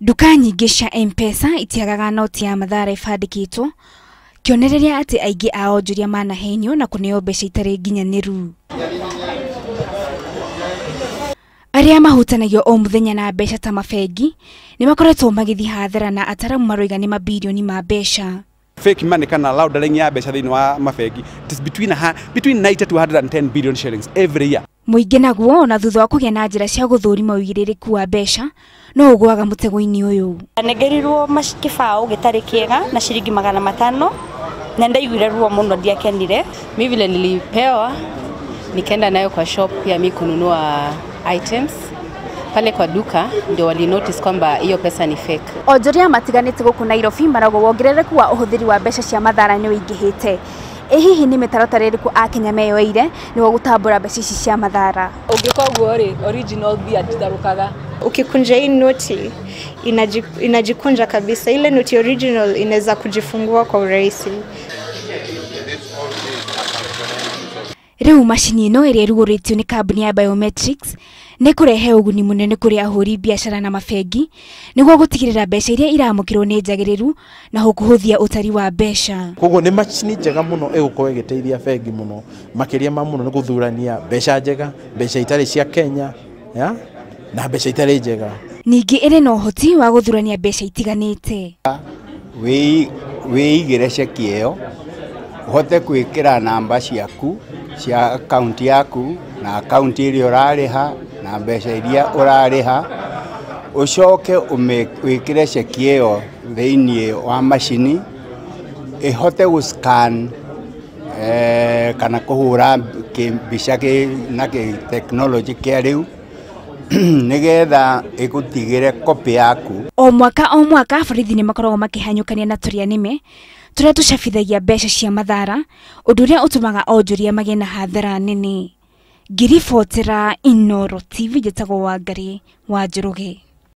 Nduka nyingĩ cia M-Pesa itiagaga noti ya mathara ĩbandĩkĩtwo, kĩonereria atĩ aingĩ a onjoria manahenio na kũneo mbeca itarĩ nginyanĩru. Arĩa mahutanagio o mũthenya na mbeca ta mabengi nĩ makoretwo magĩthiĩ hathara na ataramu maroiga nĩ mabirioni ma mbeca. Fake money kana laundering ya mbeca thĩinĩ wa mabengi, it is between 90 to 110 billion shillings every year. Mũingĩ naguo ona thutha wa kũgĩa na njĩra cia gũthũrima ũigĩrĩrĩku wa mbeca no ũgũaga mũtego-inĩ ũyũ. Nengerirwo kĩbaũ gĩtarĩ kĩega na ciringi 500 na ndaiguire ruo mũno, ndiakenire. Mimi vile nilipewa nikaenda nayo kwa shop ya mimi kununua items pale kwa duka, ndio wali notice kwamba hiyo pesa ni fake. Onjoria matiganĩte gũkũ Nairobi marauga wongerereku wa ũhũthĩri wa mbeca cia mathara nĩ ũingĩhĩte. Ĩ hihi nĩ mĩtaratara ĩrĩkũ akenya meyoeire nĩguo gũtambũra mbeca ici cia mathara? Ũngĩka ũguo rĩ, original mbia nditharũkaga. Ukikunja hii noti inajikunja kabisa, ile noti original inaweza kujifungua kwa urahisi. Rĩu macini ĩno ĩrĩa ĩrugũrĩtio nĩ kambuni ya Biometrics nĩ kũrehe ũguni mũnene kũrĩ ahũri biacara na mabengi nĩguo gũtigĩrĩra mbeca iria iramũkĩrwo nĩ njagĩrĩru na kũhũthia ũtari wa mbeca. Koguo nĩ macini njega mũno ĩgũkorwo ĩgĩteithia bengi mũno, makĩria ma mũno nĩ gũthurania mbeca njega, mbeca itarĩ cia Kenya, ya? Na mbeca itarĩ njega. Ningĩ ĩrĩ na ũhoti wa gũthurania mbeca itiganĩte. Wĩigĩre ceki ĩyo ũhote gwĩkĩra namba ciaku cia akaunti yaku na akaunti ĩrĩa ũrarĩha na mbeca iria ũrarĩha, ũcoke wĩkĩre ceki ĩyo thĩinĩ wa macini ĩhote gũscan kana kũhũra mbica na tekinoronjĩ kĩa rĩu nĩgetha ĩgũtigĩre copy yaku. O mwaka o mwaka borithi nĩ makoragwo makĩhanyũkania na tũrĩa nĩme tũrĩa tũcabithagia mbeca cia mathara, ũndũ ũrĩa ũtũmaga onjoria magĩe na hathara nene. Ngiribotera Inooro TV, njĩtagwo Wangari wa Njoroge.